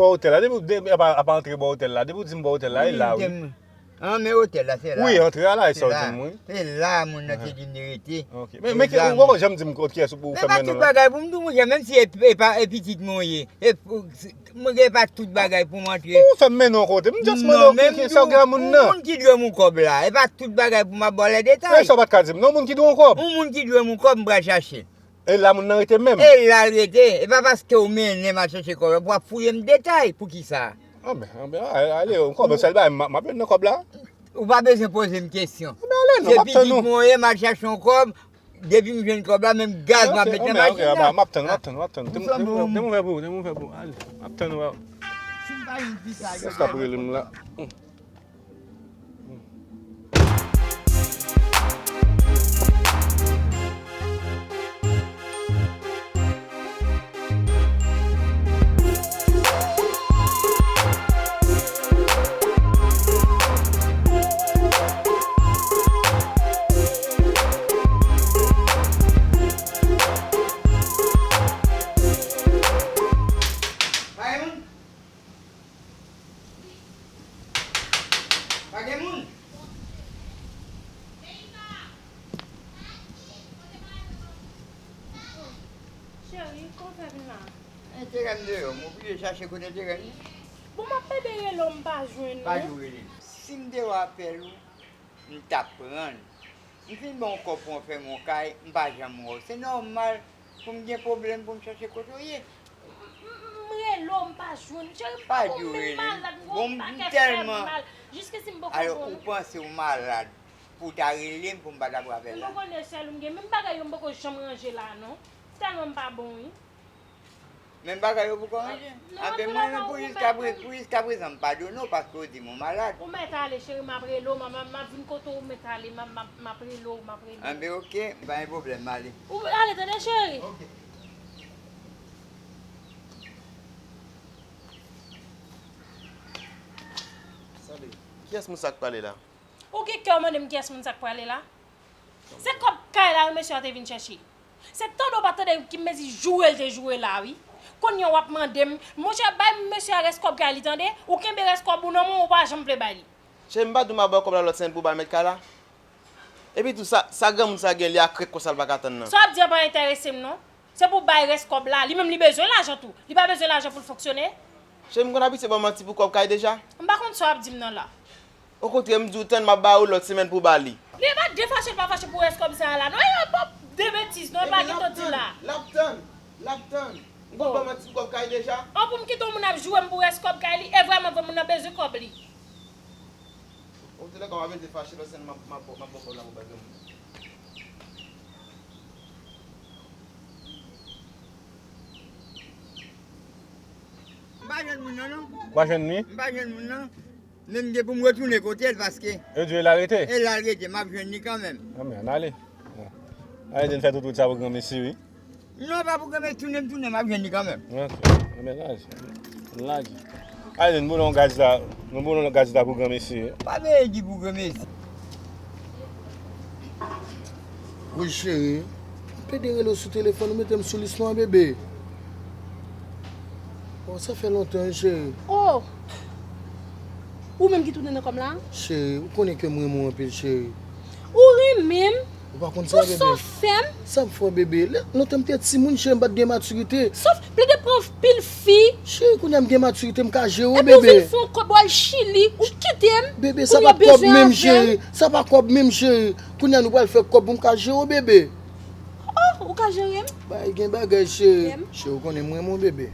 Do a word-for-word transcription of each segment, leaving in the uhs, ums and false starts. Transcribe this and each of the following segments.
Bò otèl la, depi w, de, apa, apa antre bò otèl la, depi w di m bò otèl la, e la, wi. An, men otèl la, se la. Wi, antre a la, e sa w di m, wi. Se la moun nan te di m li rete. Ok. Men, men, ou poko janm di m kot kiyès ou fè m mennen w la. Men pa tout bagay pou m di w, monchè, menm si e, e pa, e pitit mwen ou ye. E, mwen gen pa tout bagay pou m antre. Ou fè m mennen w kote. M just mande w ki, ki sa w gen a moun nan. Ou moun ki dwe m yon kòb la. E pa tout bagay pou m ap ba w lè detay. E sa w pa t ka di m, non, moun ki dwe w yon kòb. Ou moun ki dwe m yon kòb, m pral chache. E la moun nan rete menm. E la l rete. E pa paske w mennen m al chache kòb la pou w ap fouye m detay. Poukisa? Anben, anben, ale, ale, yon kòb, sèl bagay, m, m ap jwenn nan kòb la. Ou pa bezwen poze m kesyon. Anben, ale, non, m ap tann ou. Se pitit mwen ye, m al chache yon kòb. Depi m jwenn kòb la, menm gaz m ap mete nan machin nan. Ok, ok, m ap tann, m ap tann, m ap tann. Te m, te m, te m ouvè pou ou, te m ouvè pou ou. Ale, m ap tann ou. Si m pa jwenn pita, kòb la ap rele m la. Pa gen moun? Pa gen moun? Cheri, kòman w fè vin la? E, te rè m deyò, m oblije chache kote te rè m. Bon, m ap pede rele w, m pa jwenn ou. Pa jou rele m. Si m te wè apèl ou, m t ap pran l. M fin ba w kòb pou w fè m yon kay, m pa janm wè w. Se nòmal pou m gen pwoblèm pou m chache kote w ye. M, m, m rele w, m pa jwenn. Cheri, m poko menm malad, m gen yon pakèt fè m mal. Jiskesi m poko jwenn ou. Alò, ou panse w malad pou w ta rele m pou m pa ta pran apèl la? M poko ne sèl ou m gen, menm bagay yo m poko janm ranje la non. Tèlman m pa bon wi. Menm bagay yo poko ranje? Anben mwen menm pou jiska pre-, pou jiska prezan m padone w paske w di m ou malad. Ou mèt ale cheri, m ap rele w, m, m, m ap vin kote w, ou mèt ale, m, m, m ap rele w, m ap rele w. Anben oke, m pa gen pwoblèm, m ale. Ou ale tande cheri. Oke. Tande, kiyès moun sa k pale la? Ou gen kè w mande m kiyès moun sa k pale la? Se kòb kay la wi mesye a te vin chèche. Se tande w pa tande ki mezi joure l te joure la wi. Kounye a w ap mande m, monchè bay mesye a rès kòb kay li tande, ou kenbe rès kòb ou nan men w, ou pa janm vle bay li. Cheri, m pa di w m ap ba w kòb la lòt semèn pou w ba l mèt kay la? Epi tou sa, sa granmoun sa gen li a krèk konsa l pa ka tann nan. Sa w ap di a pa enterese m non. Se pou w bay rès kòb la, li menm li bezwen lajan tou. Li pa bezwen lajan pou l fonksyone? Cheri, m konn abitye ba w manti pou kòb kay deja? M pa konn sa w ap di m nan la. Okontrè, m di w tann m ap ba ou lòt semèn pou w ba li. Li pa de fache l pa fache pou rès kòb sa a la non. E pa de betiz non, e pa kite w di la. L ap tann, l ap tann, l ap tann. M konn ba w manti pou kòb kay deja? An pou m kite yon moun ap joure m pou rès kòb kay li, e vrèman vre moun nan bezwen kòb li. Okontrè, lè kòb ap rete fache lòt semèn m ap, m ap, m ap ba w kòb la pou bay granmoun. M pa jwenn moun nan non. Ou pa jwenn li? M pa jwenn moun nan. Men m gen pou m retounen kote l paske. Yo di w e la l rete? E la l rete, m ap jwenn li kanmenm. Anben, ann ale. Ann ale, n fè tout wout sa pou granmesi wi. Non, pa pou granmesi, tounen m tounen, m ap jwenn li kanmenm. Ok, anben laj. Laj. Ale, n boule yon gaz la, nou boule yon gaz la pou granmesi wi. Pa veye di pou granmesi. Wi cheri, m pede rele w sou telefòn, ou mete m sou lis nwa bebe. Oh, sa fè lontan wi cheri. Oh! Ou menm ki tounen nan kò m la? Cheri, ou konnen ke m renmen w anpil cheri. Ou renmen m? Ou pa konn sa bebe. Pou sa w fè m? Sa m fè w bebe. Lè, lontan m te timoun cheri, m pa t gen matirite. Sa w plede pran anpil fi. Cheri, kounye a m gen matirite, m ka jere w bebe. Epi ou vin fè yon kòb w al Chili, ou kite m. Bebe, sa pa kòb menm cheri. Sa pa kòb menm cheri. Kounye a nou pral fè kòb pou m ka jere w bebe. Oh, ou ka jere m? Bay gen bagay cheri. Cheri, ou konnen m renmen w bebe.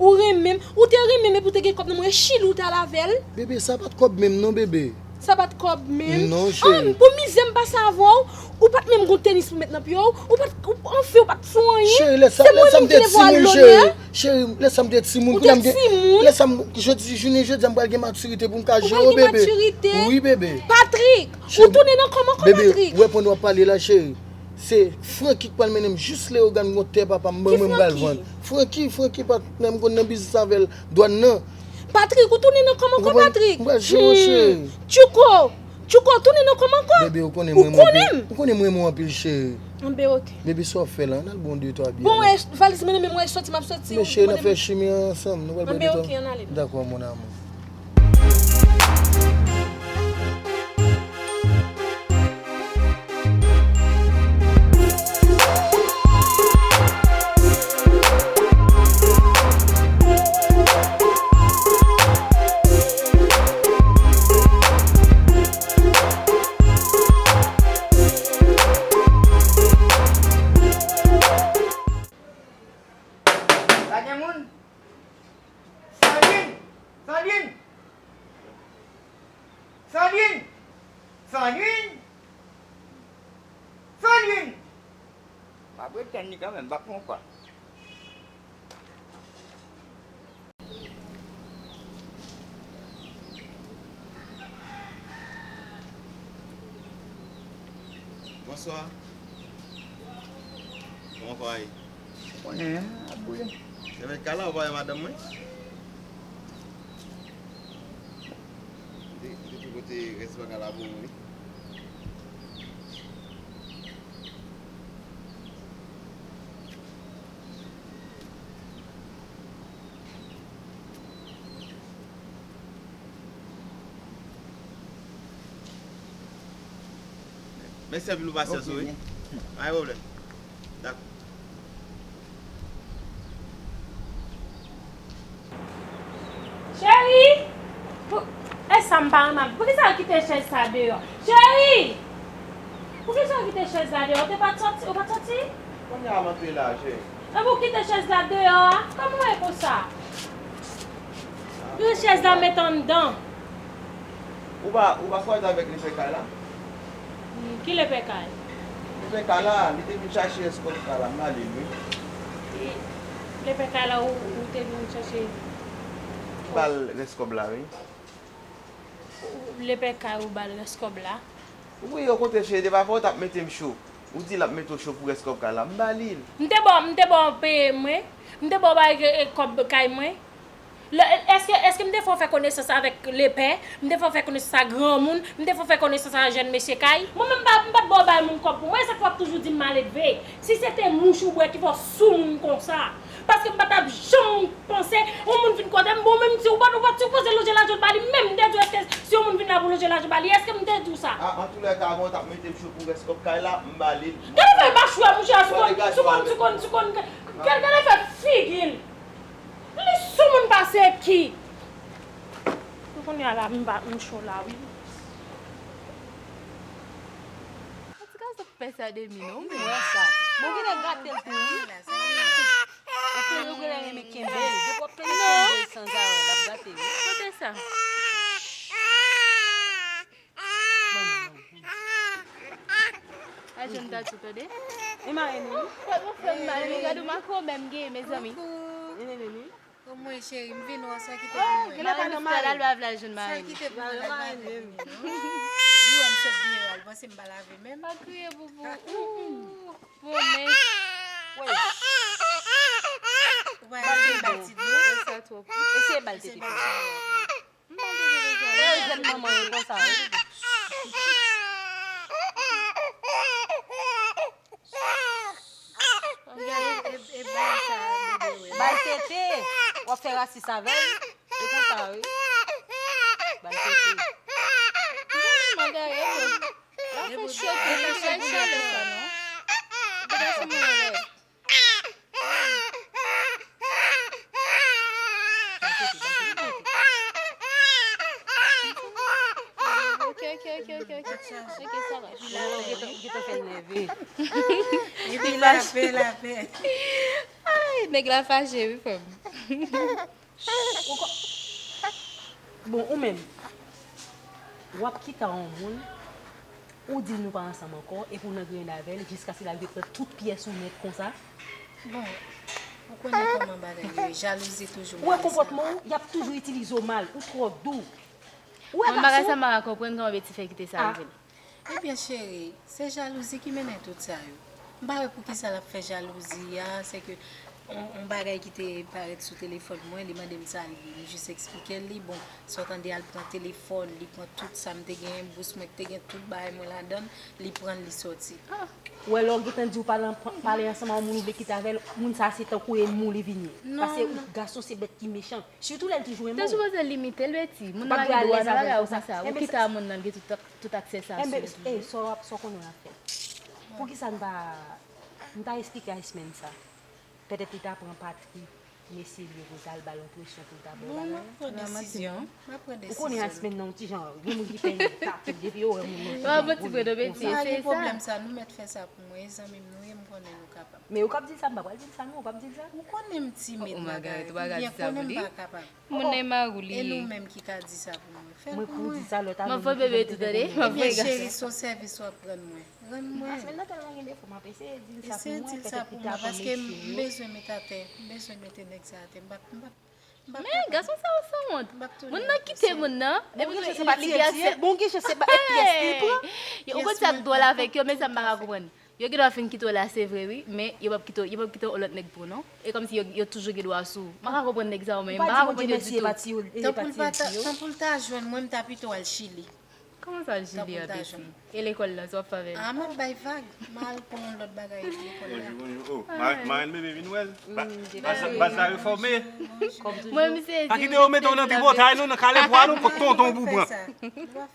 Ou renmen m? Ou te renmen m epi ou te gen kòb nan men w, e Chili ou t al avè l? Bebe, sa pa t kòb menm non bebe. Sa pa t kòb menm? Non cheri. An, pou mizè m pase avè w, ou pa t menm gon tenis pou met nan pye w, ou pa t, ou, anfen, ou pa t fè w anyen. Cheri, lè sa, lè sa m te timoun cheri. Cheri, lè sa m te timoun. Ou te timoun? Lè sa m, jodi, jounen jodi a m pral gen matirite pou m ka jere w bebe. Ou pral gen matirite? Wi bebe. Patrick, ou tounen nan kò m ankò Patrick? Bebe, ou wè pandan w ap pale la cheri. Se Francky k pral mennen m jis Leyogàn, gon tè papa m ban mwen, m pral vann. Francky, Francky patnè m konn nan biznis avè l, dwàn nan. Patrick, ou tounen nan kò m ankò Patrick? M pral jere w cheri. Tchouko, Tchouko, tounen nan kòm ankò? Bebe, ou konnen mwen renmen w anpil. Ou konnen mwen renmen w anpil, cheri. Anben, oke. Bebe, sa w ap fè la? Ann al bon de twa byè. Bon, e, valiz mwen nan men mwen, soti, m ap soti. Men cheri, n ap fè chimè ansanm. Nou pral pran de tan. Anben, oke, ann ale. Dakò, mon amour. Pa gen moun? Sandrine! Sandrine! Sandrine! Sandrine! Sandrine! M ap ret tann li kanmenm, m p ap fè yon pa. Bonswa. Kòman kò a ye? Ou konnen, ap boule. Se mèt kay la ou pa wè madanm mwen? M te, m te tou pote rès bagay la pou ou, wi. Mèsi anpil pou pasyans ou, wi. Pa gen pwoblèm. Dakò. Cheri! Pou, e sa m pa renmen. Poukisa w kite chèz sa deyò? Cheri! Poukisa w kite chèz la deyò? Ou te pa t soti, ou pa t soti? Kounye a m antre la, cheri. Epi w kite chèz la deyò a? Kòman w ye konsa? Pran chèz la met anndan. Ou pa, ou pa kwaze avèk lepè kay la? Hmm, ki lepè kay? Lepè kay la, li te vin chache rès kòb kay la, m ba li l, wi. E, lepè kay la, ou, ou te vin chache? M ba l rès kòb la, wi. Ou, lepè kay ou ba l rès kòb la? Wi, okontrè, cheri, te pa fè w t ap mete m cho. Ou di l ap mete w cho pou rès kòb kay la, m ba li l. M te ba w, m te ba w peye mwen, m te ba w bay, e, kòb kay mwen. Lè, èske, èske m te fè w fè konesans avèk lepè? M te fè w fè konesans ak granmoun? M te fè w fè konesans ak jèn mesye kay? Mwen menm, m pa, m pa t ba w bay moun kòb pou mwen, e sa k fè w ap toujou di m maledve. Si se te mouch ou bwè ki fè w sou moun konsa. Paske m pa t ap janm panse, yon moun vin kote m, bon, menm si ou pa, ou pa t sipoze lonje lajan w ba li, menm m te di w, èske si yon moun vin la pou lonje lajan w ba li, èske m te di w sa? A, antoulèka, avan w t ap mete m cho pou rès kòb kay la, m ba li l. Gade fè l pa chwa, mouche a, sou konn, sou konn, sou konn, sou konn, gade, gade fè figi l. Li sou moun pase ki. Kounye a la, m ba, m cho la, wi. Ti gason pè sa de mi non, m wè sa. Bon, genlè gate l tou, wi. Ou genlè, ou genlè renmen kenbe l. Depi w ap tande kenbe l sanzarè, l ap gate, wi. Kote sa? Ban mwen, ban mwen. A jan m ta di w, tande. E ma ene, wi. Fòk nou fè m mal, wi. Gade makomè m genyen, mezanmi. Ene, ene, wi. Omwen, cheri, m vin wè w, sa kite pou mwen. Genlè pa nòmal. Marie Louise la, lwa vle al jwenn Marie Louise. Sa kite pou mwen, la, pa vle vini, non. Li wè m sot deyò a, li panse m pa lave menm. Pa kriye, boubou. Ou, ou, ou, men. Ou pa eseye ba l ti dlo? Sa twòp. Eseye ba l tete. Eseye ba l ti dlo. M pa tande deja. E jèn manman yo konsa, wi. Gade, e, e, e bagay sa, bebe, wè. Bay tete. W ap fè rasis avè l. E konsa, wi. Bay tete. Gade, gade, gade. L ap fè cho tou, l ap fè chalè sa, non. Bagay sa mwen wè. Ok, ok, ok, ok, ok. Ok, sa va. Ou gentan, ou gentan fè l nève. Epi lapè, lapè. Ay, nèg la fache, wi, frè m. Ou ko-, bon, ou menm, w ap kite yon moun, ou di nou pa ansanm ankò, epi w nan griyen avè l, jiskaske l al vin pran tout pyès ou nèt konsa? Bon, ou konnen kòman bagay yo ye, jalouzi toujou move sa. Ou wè konpòtman w, y ap toujou itilize w mal, ou twò dou. Ou wè gason. Mwen, bagay sa m pa ka konprann kòman Betty fè kite sa rive l. Ebyen, cheri, se jalouzi ki mennen tout sa yo. M pa wè poukisa l ap fè jalouzi a, se ke On, on bagay ki te parèt sou telefòn mwen, li mande m sa, li, m jis eksplike l li. Bon, sa w tande, al pran telefòn, li pran tout sa m te genyen, bous mwen ki te gen tout bagay mwen ladan l, li pran l, li sòti. Ah! Ou wè, lè w gentan di w pale, pale ansanm a yon moun ou vle kite avè l, moun sa a se tankou enmi w li vin ye. Paske gason se bèt ki mechan. Sitou lè l toujou renmen w. Te sipoze limite l, Betty. Moun nan pa gen dwa nan bagay ou konsa. Ou kite a moun nan, l gen tout, tout aksè sa sou li toujou. Enben, sa w ap, sa w konnen w ap fè. Poukisa n pa, n pa eksplike Iceman sa? Petèt li ta pran patri mesye li yo pou l ta al ba l yon presyon pou l ta ba w bagay la. Non, m ap pran desizyon. M ap pran desizyon. Ou konnen Iceman nan yon ti jan, gen moun ki pè tatou depi yo wè moun nan. Yo ap yon ti pran Betty, se sa. Pwoblèm sa, nou mèt fè sa pou mwen, e zanmi m nou ye, m konnen nou kapab. Men ou k ap di l sa, m pa pral di l sa non, ou p ap di l sa. Ou konnen m timid, Margaret, ou pa ka di sa pou li. Ou byen konnen m pa kapab. Moun nan e mari w li ye. E nou menm ki ka di sa pou mwen. Fè l pou mwen. Mwen pou di sa lòt a. M ap voye bebe tou tande. M ap voye gason. Ebyen cheri, se yon sèvis w ap rann mwen. Rann mwen. Asmèn nan tèlman gen defo, m ap eseye di l sa pou mwen, petèt li ta konn eseye. Eseye di l sa pou mwen, paske m bezwen met atè, m bezwen mete nèg sa atè. M p ap, m p ap, m p ap kapab. Men gason sa yo sanwont. M p ap tounen ansanm. Moun nan kite moun nan, epi li di a se. Bon, gen chans se pa, e pyès li pran. Yo, ou konn sa k dwòl avèk yo, men sa m pa ka konprann. Yo gen dwa fin kite w la, se vre, wi, men yo p ap kite w, yo p ap kite yon lòt nèg pou w, non. E kòmsi yo, yo toujou gen dwa sou ou. M pa ka konprann nèg sa yo menm, m pa ka konprann yo ditou. Tanpou l pa ta, tanpou l ta jwenn mwen, m ta pito al Chili. Kòman sa al Chili a, Betty? E lekòl la, sa w ap fè avè l? A, m ap bay vag. M al pran yon lòt bagay lekòl la. Bonjou, bonjou. Oh, ma-, marenn bebe vin wè l. Ba-, baz la, baz la refòme. Mwen, m sezi. Pa kite yo mete w nan tripotay, non, nan kale pwa, non, kot tonton w pou pran.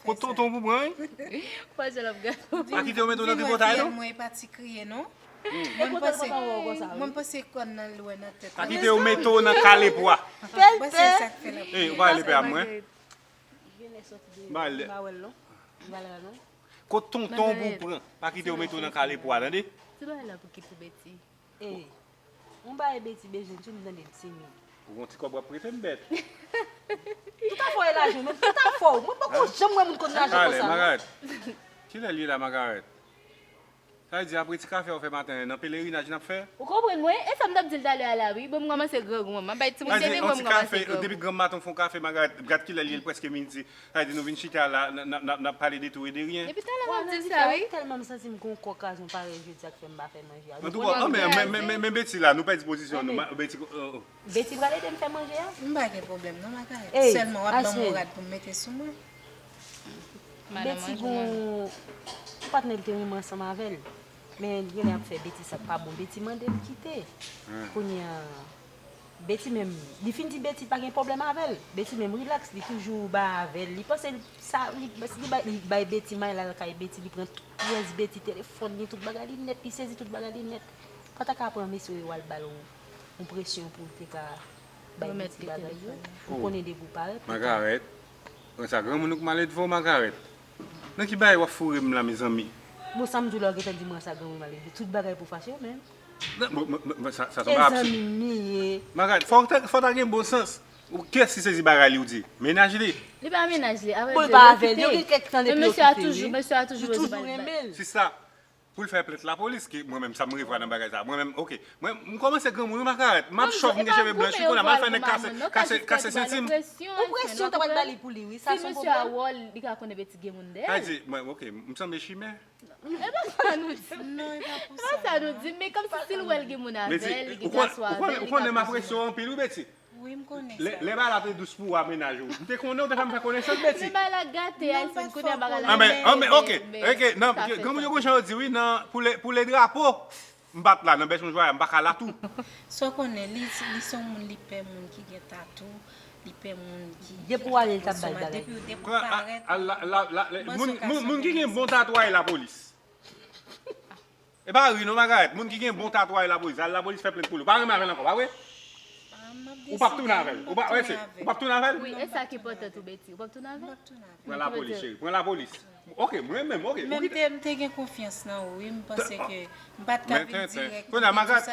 Kot tonton w pou pran, wi. Wè jan l ap gade. Pa kite yo mete w nan tripotay, non. Mwen pati kriye, non. Mwen panse, mwen panse kòn nan lwen nan tèt. Pa kite yo mete w nan kale pwa. Mwen se sa k fè l ap kriye. Ey, ou pa rele pè a mwen. Vin lè sòti de, m pa wè l non. M pa la non. Kot tonton w pou pran. Pa kite yo mete w nan kale pwa, tande? Ti bagay la pou ki pou Betty? Ey, yon bagay Betty bezwen tou, m tande l timid. Ou gon ti kòb w ap prete m, bèt? Tout afè w e lajan, menm tout afè w. Mwen poko janm wè moun konn lajan konsa non. Margaret. Kilè l ye la, Margaret? Sa vle di apre ti kafe w fè maten an, nan pelerinaj n ap fè? Ou konprann mwen? E sa m t ap di l talè a la, wi. Bon, m kòmanse grangou, m ap bay timoun, depi bon, m kòmanse grangou. Depi granm maten w fè yon kafe, Margaret, gad kilè l ye, l prèske midi. Sa vle di nou vin chita la, n, n, n, n ap pale de tou e de ryen. Depi talè m ap di l sa, wi. Tèlman m santi m gon kòkazon parèy jodi a k fè m pa fè manje a. Antouka, men, men, men, men, men Betty la, nou pèdi pozisyon nou. Betty, oh, oh. Betty pral ede m fè manje a? M pa gen pwoblèm non, Margaret. Sèlman w ap ban m yon rad pou m mete sou mwen. Betty gon patnè l te renmen ansanm avè l. Men genlè ap fè Betty sa k pa bon. Betty mande l kite. Kounye a, Betty menm, li fin di Betty pa gen pwoblèm avè l. Betty menm rilaks, li toujou bay avè l. Li panse sa, li, li bay, li bay Betty may, l al kay Betty, li pran tout pyès Betty, telefòn li, tout bagay li nèt, li sezi tout bagay li nèt. Pataka pran mesye yo al ba l yon, yon presyon pou l te ka bay Betty bagay yo. Ou konnen depi w parèt. Margaret, pran sa granmoun ou k male devan w, Margaret. Nan ki bagay w ap foure m la, mezanmi? Bon, sa m di w la, w gentan di m rann sa granmoun male. Tout bagay pou fache w menm. Non, mwen, mwen, mwen, sa, sa se yon bagay absèd. E zanmi m li ye. Margaret, fò w ta, fò w ta gen bon sans. Ou, kiyès ki sezi bagay li, ou di? Mennaj li? Li pa mennaj li, avrèdi. Bon, li pa avè l, yo gen kèk tan depi yo kite li. Men mesye a toujou, mesye a toujou renmen l. Sista, pou l fè plent lapolis, ki mwen menm, sa m revwa nan bagay sa. Mwen menm, oke. Mwen, m kòmanse granmoun, wi, Margaret. M ap chòv, m gen cheve blanch, wi, kounye a, m al fè nèg kase, kase, kase senti m. Ou presyon ta pral ba li pou li, wi, sa se yon pwoblèm. Si mesye a wòl, li ka konnen Betty gen moun dèyè l. Sa vle di, mwen, oke, m sanble chimè. E pa sa nou di. Non, e pa pou sa, non. E pa sa nou di, men kòmsi si l wè l gen moun avè l, li gen gason avè l, li ka toujou. Ou konnen m apresye w anpil, wi, Betty. Wi, m konnen sa. Lè, lè bagay la te dous pou ou a mennaj ou, m te konnen ou te fè m fè konesans, Betty. Men bagay la gate, Iceman, kounye a bagay la. Anben, anben, oke, oke, nan, granmoun yo gon jan yo di, wi, nan, pou le, pou le drapo, m pa t la, nan bèchon jwaya, m pa ka la tou. Sa w konnen, li, li se yon moun, li pè moun ki gen tatou, li pè moun ki, ki konsomatè, depi, depi w parèt, moun, moun ki gen bon tatway lapolis. E pa ri non, Margaret. Moun ki gen bon tatway lapolis, al lapolis fè plent pou li. Ou pa renmen avè l ankò, pa vre? Ou p ap tounen avè l. Ou p ap tounen avè l. Wi, e sa ki enpòtan tou, Betty. Ou p ap tounen avè l? Pran lapolis, cheri. Pran lapolis. Oke, mwen menm, oke. Men m te, m te gen konfyans nan ou, wi. M panse ke m pa t ka vin dirèk. Kounye a, Margaret,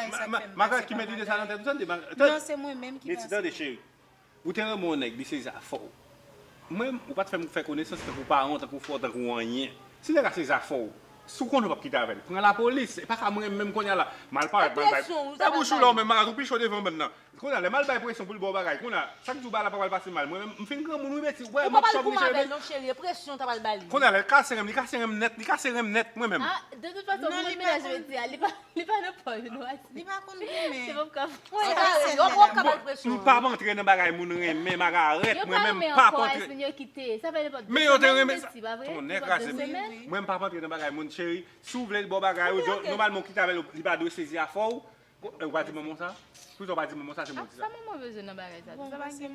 Margaret ki met ide sa nan tèt ou, tande, Margaret. Non, se mwen menm ki panse. Betty, tande, cheri. Ou te renmen yon nèg, li sezi afè w. Mwen, ou pa t fè m fè konesans tankou paran w, tankou frè w, tankou anyen. Si nèg la sezi afè w, si w konnen w p ap kite avè l, pran lapolis. E pa ka mwen menm kounye a la, m al parèt, m al bay. Fè bouch ou la, ou menm, Margaret, ou pi cho devan bann nan. Kounye a, lè m al bay presyon pou l ba w bagay, kounye a, sa k di w bagay la pa pral pase mal? Mwen menm, m fin granmoun, wi, Betty. Ou wè, m ap chòm li cheve. Ou pa pale kouman avè l non, cheri, e presyon w t ap al ba li. Kounye a, lè l kase renmen, li kase renmen nèt, li kase renmen nèt, mwen menm. Ah, de tout fason, moun mennaj Betty a, li pa, li pa nan pòz nou, Betty. Li pa konn goumen. Se pa ka fè. Ou ap ka ba l presyon. M p ap antre nan bagay moun renmen, Magarèt, mwen menm, m p ap antre. Yo pa renmen ankò, Iceline, yo kite. Sa fè nenpòt de semèn, Betty, pa vre? Men yo te renmen sa. Tonnè kraze m. Mwen, m p ap antre nan bagay moun, cheri. Si w vle l ba w bagay, ou di, nòmalman, w kite avè l, li pa dwe sezi afè w. Ou pa di manman w sa? Poukisa w pa di manman w sa, se mwen ki di sa? Sa manman w bezwen nan bagay sa tou? Sa pa gen.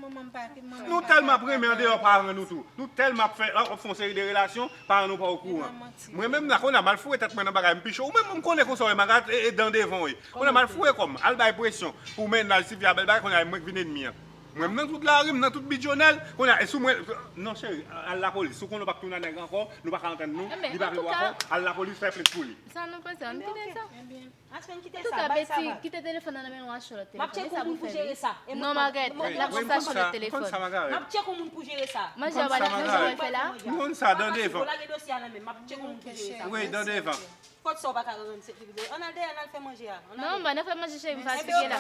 Nou tèlman ap renmen andeyò paran nou tou. Nou tèlman ap fè, ap fè yon seri de relasyon, paran nou pa okouran. Mwen menm la, kounye a, m al foure tèt mwen nan bagay, m pi cho. Ou menm, m konnen konsa w ye, Magarèt, e, e dan devan w ye. Kounye a, m al foure kò m, al bay presyon pou mennaj, ti fi a bèl bagay, kounye a, mwen k vin ènmi an. Mwen, m nan tout lari, m nan tout bidyonèl, kounye a, e sou mwen, non, cheri, al lapolis. Si w konnen w p ap tounen a nèg ankò, nou pa ka antann nou, li pa vle w ankò, al lapolis, fè plent pou li. Sa nou panse, ann kite sa. Antouka, Betty, kite telefòn nan nan men nou, achte lòt telefòn. M ap tcheke yon moun pou jere sa. Non, Magarèt, l ap chèche lòt telefòn. M ap tcheke yon moun pou jere sa. Manje a, manje a w al fè la? M konn sa, dan devan. Lage dosye a nan men m, m ap tcheke yon moun pou jere sa. Wi, dan devan. Kot sa w pa ka rann sèvis? Ann al dèyè, ann al fè manje a. Non, m pa nan fè manje, cheri, m fatige la.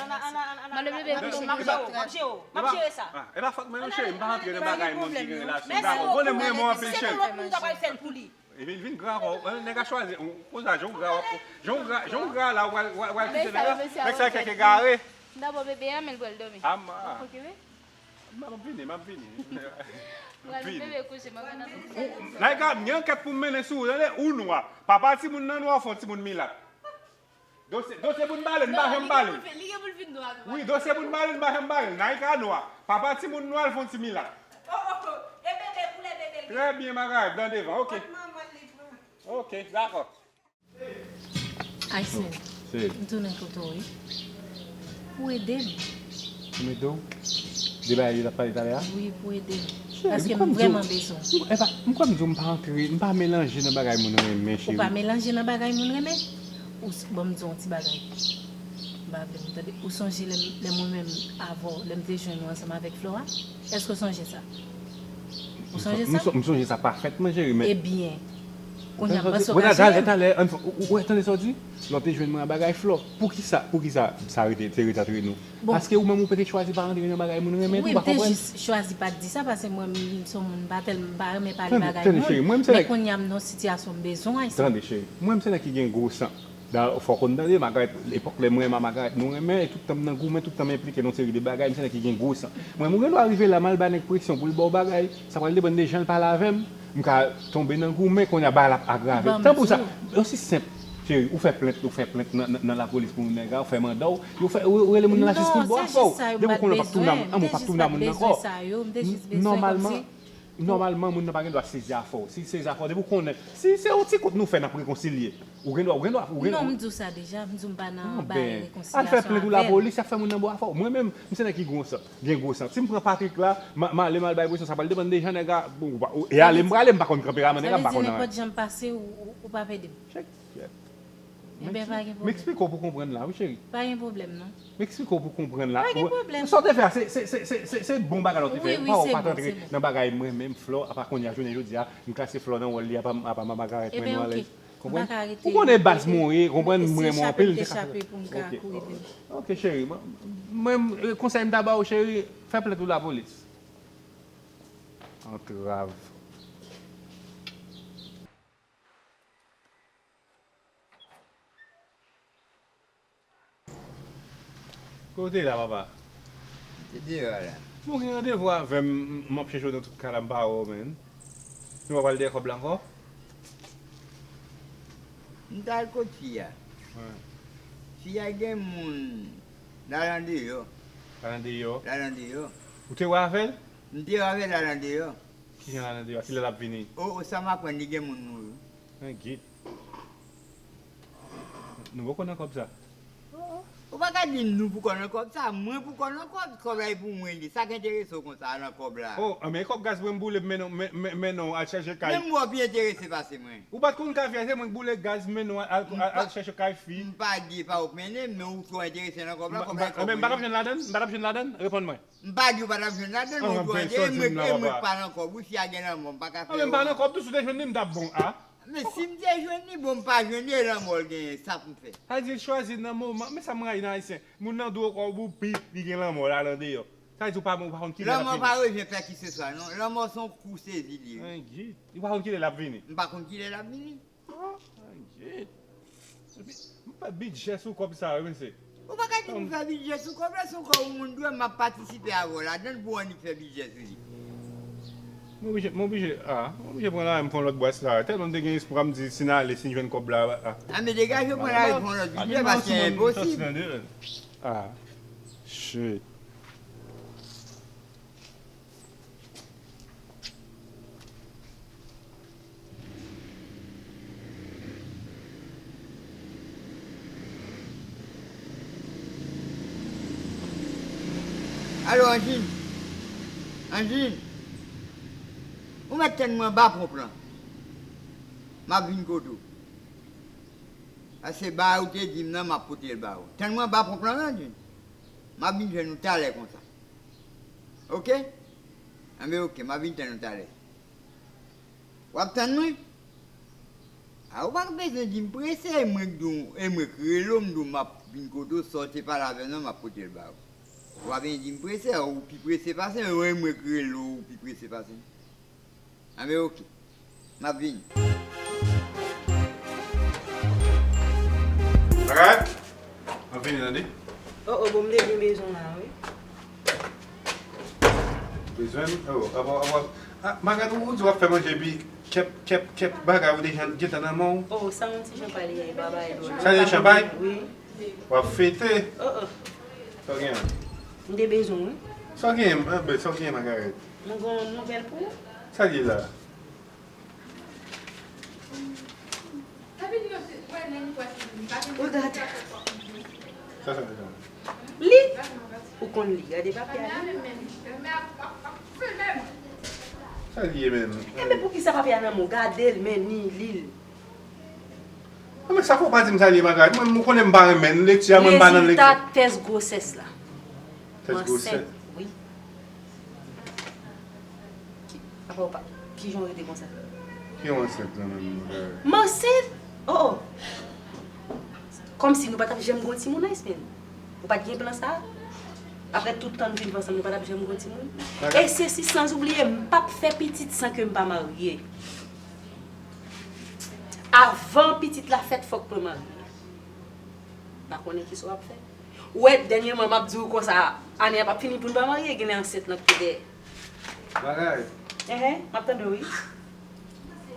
M ale bebe kouche. M ap jere w, m ap jere w, m ap jere sa. E pa fòt mwen non, cheri, m pa antre nan bagay moun ki gen relasyon. Dakò, konnen m renmen w anpil, cheri. Se yon lòt moun k ap al fè l pou li. Epi l vin gran ankò. Nèg la chwazi. Konsa, jan w gra, w ap, jan w gra, jan w gra la, w al, w al, w al kite nèg la. Nèg sa e fèk egare. Dabò bebe a, men l pral dòmi. Ama. Ok, wi. M ap vini, m ap vini. M pral bebe kouche, m ap vin. Naïka, m gen ankèt pou m mennen sou ou, tande? Ou nwa. Papa timoun nan nwa, ou fè yon timoun milat. Dosye, dosye pou n bale, n pa janm bale. Li gen pou l vin nwa tou. Wi, dosye pou n bale, n pa janm bale. Naïka nwa. Papa timoun nwa, l fè yon ti milat. Oh, oh, oh. E bebe, koulè bebe l gen. Trè byen, Magarèt, dan devan, ok. Kot manman l li pran? Ok, dakò. Ayisyen, m tounen kote w, wi. Pou ede m. Pou m ede w? De bagay yo t ap pale talè a? Wi, pou ede m. Paske m vrèman bezwen. M kwè m di w m pa antre, m pa melanje nan bagay moun renmen, cheri. Ou pa melanje nan bagay moun renmen? Ou s-, bon, m di w yon ti bagay. M pa vle moun tande. Ou sonje lè m, lè mwen menm avè w, lè m te jwenn ou ansanm avèk Flora? Èske w sonje sa? Ou sonje sa? M sonje sa pafètman, cheri, men. Ebyen, kounye a, m panse w ka sonje. Talè, talè, ou, ou tande sa w di? Lè w te jwenn mwen a bagay Flò. Poukisa, poukisa sa rete, te rete antre nou? Paske ou menm ou pete chwazi pa rantre nan bagay moun renmen tou, ou pa konprann? Wi, m te jis chwazi pa t di sa, paske mwen, m, m se yon moun, m pa tèl, m pa renmen pale bagay moun. Men kounye a, m nan yon sitiyasyon m bezwen Ayisyen. Tande, cheri. Mwen, m se nèg ki gen gwo san. Dayè, fò w konn tande, Magarèt, epòk lè mwen renmen a Magarèt, nou renmen, e tout tan m nan goumen, tout tan m enplike nan yon seri de bagay, m se nèg ki gen gwo san. Mwen, m gen dwa rive la, m al bay nèg presyon pou l ba w bagay, sa pral depann de jan l pale avè m, m ka tonbe nan goumen, kounye a bagay la ap agrave. Tanpri sa, osi senp, cheri, ou fè plent, ou fè plent nan, nan, nan lapolis pou nèg la, ou fè manda w, yo fè, ou, ou rele moun nan lajistis pou l ba w afè w. Depi w konnen w p ap tounen a moun, an, ou p ap tounen a moun nan ankò. Nòmalman, Nòmalman, moun nan pa gen dwa sezi afè w. Si l sezi afè w, depi w konnen, si se yon ti kout nou fè, n ap rekonsilye. Ou gen dwa, ou gen dwa, ou gen dwa. Non, m di w sa deja, m di w m pa nan bay rekonsilyasyon avè l. Al fè plent ou lapolis, y ap fè moun nan ba w afè w. Mwen menm, m se nèg ki gwo san, gen gwo san. Si m pran Patrick la, m, m ale m al bay presyon, sa pral depann de jan nèg la, bon, ou pa, ou, e ale m prale, m pa konn kanperaman nèg la, m pa konn anyen. Sa vle di nenpòt jan m pase, ou, ou, ou p ap ede m? Chèk. Ebyen, pa gen pwoblèm. M eksplike w pou w konprann la, wi, cheri. Pa gen pwoblèm, non. M eksplike w pou w konprann la. Pa gen pwoblèm. Sa w te fè a, se, se, se bon bagay la w te fè. Wi, wi, se bon, se bon. Pa w pa t antre nan bagay mwen menm, Flò, apa kounye a, jounen jodi a, m klase Flò nan wòl li, apa, apa Magarèt, mwen nou alèz. Ebyen, ok. M pa ka rete, m pa ka rete. Ou konnen baz mwen w ye, konprann mwen, mwen anpil, m te ka fè. Ok, cheri, mwen, mwen, konsèy m ta ba w, cheri, fè plent ou lapolis. Antrav. Kote w te ye la, papa? M te deyò a la. Bon, gen randevou avè m, m ap chèche w nan tout kay la, m pa wè w, menn. Nou pa pral dèyè kòb la ankò? M t al kot fi a. Wi. Fi a gen moun, l al andeyò. L al andeyò? L al andeyò. Ou te wè avè l? M te wè avè l, l al andeyò. Kijan l al andeyò? Kilè l ap vini? O, o, sa m aprann, li gen moun mouri. An, git. Nou poko nan kòb sa. O, o. Ou pa ka di m nou poko nan kòb sa, mwen poko nan kòb, kòb la e pou mwen li. Sa k enterese w konsa nan kòb la? O, anben, e kòb gaz mwen m boule, m mennen w, men, men, mennen w al chèche kay. Menm w pi enterese pase mwen. Ou pa t konn kay fi a, se mwen k boule gaz, m mennen w al, al, al chèche kay fi. M pa di e pa ou k mennen m, men ou twò enterese nan kòb la, kòb la e kòb mwen. M pa t ap jwenn ladann? M pa t ap jwenn ladann? Reponn mwen. M pa di w pa t ap jwenn ladann, men ou twò enterese, e mwen k pa nan kòb, wi, fi a gen lanmò, m pa ka fè yo. Anben, m pa nan kòb tou, si w te jwenn li, m t ap bon, a. Men si m te jwenn li, bon, m pa jwenn li, e lanmò l genyen, sa pou m fè? Sa di l chwazi nan moman, men sa m rayi nan ayisyen. Moun nan dwe kò w pou pi, li gen lanmò l al andeyò. Sa di w pa, ou pa konn kilè l ap vini. Lanmò pa bezwen fè kiseswa, non. Lanmò se yon kou sezi li ye. Anjit. Ou pa konn kilè l ap vini. M pa konn kilè l ap vini. Ah, anjit. Epi, m fè bidjè sou kòb sa, wi, mesye. Ou pa ka di m fè bidjè sou kòb la, se yon kòb yon moun dwe, m ap patisipe avè w ladan l pou w annik fè bidjè sou li. Mwen oblije, mwen oblije, ah, mwen oblije pran la, m pran lòt bwès la. Tèlman m te gen espwa, m di, si n ale, si n jwenn kòb la, ah. Ah, men degaje w pran la, pran lòt bidjè, paske enposib. Ah, shit. Alo, Anjin. Anjin. Ou mèt tann mwen ba ponp lan. M ap vin kote w. Paske bagay ou te di m nan, m ap pote l ba ou. Tann mwen ba ponp lan, Anjin. M ap vin jwenn ou talè konsa. Oke? Anben, oke, m ap vin tann ou talè. W ap tann mwen? A, ou pa bezwen di m prese, e mwen k di w, e mwen k rele w, m di w m ap vin kote w, sa w te pale avè m nan, m ap pote l ba ou. Ou pa bezwen di m prese, ou pi prese pase m, e mwen k rele w, ou pi prese pase m. Anben, oke. M ap vini. Bagay? M ap vini, tande. Oh, oh, bon, m te byen bezwen w la, wi. Bezwen m? Oh, apa, apa. Ah, bagay, ou, ou di w ap fè manje, epi kèp, kèp, kèp bagay, ou deja gentan nan men w. Oh, sa yon ti chanpay li ye, pa bay dlo. Sa se chanpay? Wi. W ap fete? Oh, oh. Sa w gen an? M te bezwen w, wi. Sa w gen, eh, ben, sa w gen, Magarèt? Mwen gen yon nouvèl pou ou. Sa l ye la? Ou gade. Sa, sa, sa. Li? Ou konn li. Gade papye a, li. Sa l ye menm? Enben, poukisa papye a nan men w? Gade l, men ni li l. Non, men sa fò w pa di m sa l ye, Magarèt. Mwen, mwen konnen m pa renmen lekti a, mwen m pa nan lekti. Rezilta tès gwosès la. Tès gwosès? M ansent, wi. Ki, apa w pa, kijan w rete konsa? Ki yon ansent lan menm, Magarèt? M ansent? Oh, oh. Kòmsi nou pa t ap janm gen yon timoun, Ice Man. Ou pa t gen plan sa? Apre tout tan nou fin viv ansanm, nou pa t ap janm gen yon timoun? Magarèt. E se si, san oubliye, m p ap fè pitit san ke m pa marye. Avan pitit la fèt, fòk mwen marye. M pa konnen kisa w ap fè. Ou wè, dènyèman, m ap di w konsa, ane a p ap fini pou n pa marye, genlè ansent lan ki te dèyè. Magarèt. Enhen, m ap tande w, wi.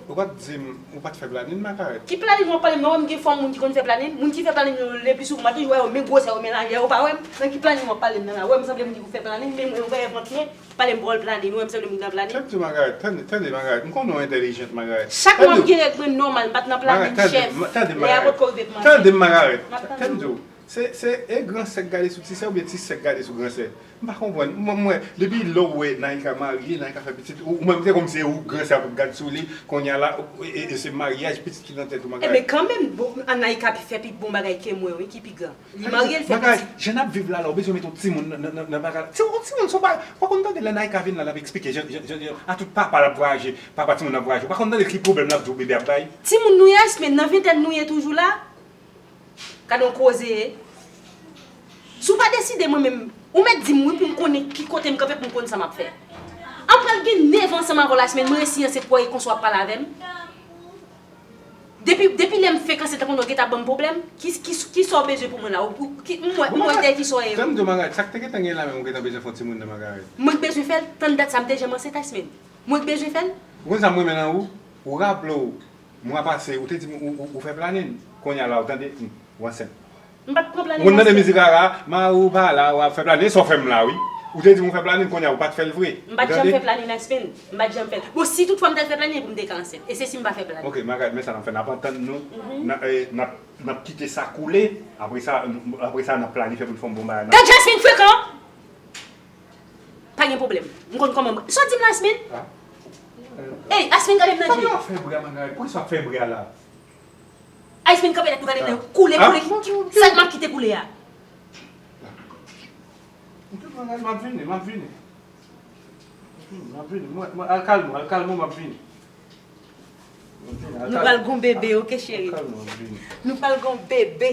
Ou pa t di m, ou pa t fè planin, Magarèt? Ki planin w ap pale m nan? Ou wè m gen fòm moun ki konn fè planin? Moun ki fè planin yo, le pli souvan, m ap toujou wè yo, men gwosè yo, men lajè yo, ou pa wè m? Nan ki planin w ap pale m nan la? Ou wè m sanble moun ki konn fè planin, men mwen, ou wè vant mwen? Pale m pawòl planin, ou wè m sanble moun ki nan planin? Tande, Magarèt, tande, tande, Magarèt. M konnen w entèlijant, Magarèt. Chak mwa m gen règ mwen nòmal, m pa t nan planin, chèf. Lè a potko rive pou m ansent. Tande m, Magarèt. Tande m, Magarèt. M ap tande w. Tande w. Se, se, e gran sè k gade sou ti sè oubyen ti sè k gade sou gran sè? M pa konprann. Mwen, mwen, depi lè w wè Naïka marye, Naïka fè pitit, ou, ou menm se kòmsi se ou gran sè a pou gad sou li, kounye a la, e, e, e se maryaj, pitit ki nan tèt ou, Magarèt. Enben, kanmenm, bon, Naïka pi fè pi bon bagay ke mwen, wi, ki pi gran. Li marye, l fè pitit. Magarèt, jan n ap viv la, la, ou bezwen mete yon timoun nan, nan, nan, nan bagay la. Se yon timoun, se yon bagay. Ou pa konn tande lè Naïka vin la, l ap eksplike jan, jan, jan, jan, a tout papa l ap vwayaje, papa timoun ap vwayaje. Ou pa konn tande ki pwoblèm l ap di w bebe ap bay? Timoun nou ye, men nan ventèn nou ye toujou la. Gade yon koze. Si w pa deside, mwen menm, ou mèt di m wi pou m konnen ki kote m kanpe pou m konn sa m ap fè. An pral gen nèf an ansanm avè w la, men mwen resi ansent pou w konsa w ap pale avè m. Depi, depi lè m fenk ansent, tankou w gentan ban m pwoblèm. Ki, ki, kisa w bezwen pou mwen la? Ou, ou, ki, m wè, m wè dèyè kisa w ye. Tann m di w, Magarèt, sa k te gentan gen la menm, ou gentan bezwen fè yon timoun nan, Magarèt? Mwen k bezwen fè l, tann dat sa m te janm ansent, Ice Man. Mwen k bezwen fè l. Ou konn sa m renmen nan ou? Ou raple w, mwa pase, ou te di m ou, ou, ou fè planin. Kounye a la, ou tande, hmm, ou ansent. M pa t pran planin. Ou konn tande mizik Rara, mari w pa la, w ap fè planin, e sa w fè m la, wi. Ou te di m ou fè planin, kounye a ou pa t fè l vre. M pa t janm fè planin, Ice Man. M pa t janm fè l. Bon, si toutfwa m ta fè planin, e pou m te ka ansent. E se si m pa fè planin. Oke, Magarèt, men sa n ap fè, n ap antann nou, n ap, eh, n ap, n ap kite sa koule, apre sa, n, apre sa, n ap planifye pou n fè yon bon bagay. Gad jan Ice Man frekan! Pa gen pwoblèm. M konn kòman. Sa w di m la, Ice Man? Ah. Ey, Ice Man, gade m nan je. Sa w ap fè bra, Magarèt? Poukisa w ap fè bra la? Ice Man, kanpe nèt, ou gade m nan. Koule, koule. Sa m ap kite koule a. Ok, Magarèt, m ap vini, m ap vini. M ap vini. Mwen, mwen, al kalme w, al kalme w, m ap vini. Nou pral gon bebe, oke, cheri? Nou pral gon bebe,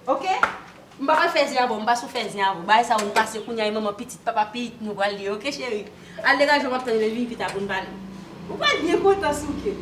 oke? M pa pral fè zen avè w, m pa sou fè zen avè w. Bagay sa yo n pase kounye a, e manman pitit, papa pitit, nou pral li, oke, cheri? Al degaje w, m ap tann lè l vin pita pou n pale. Ou pral byen kontan, souke.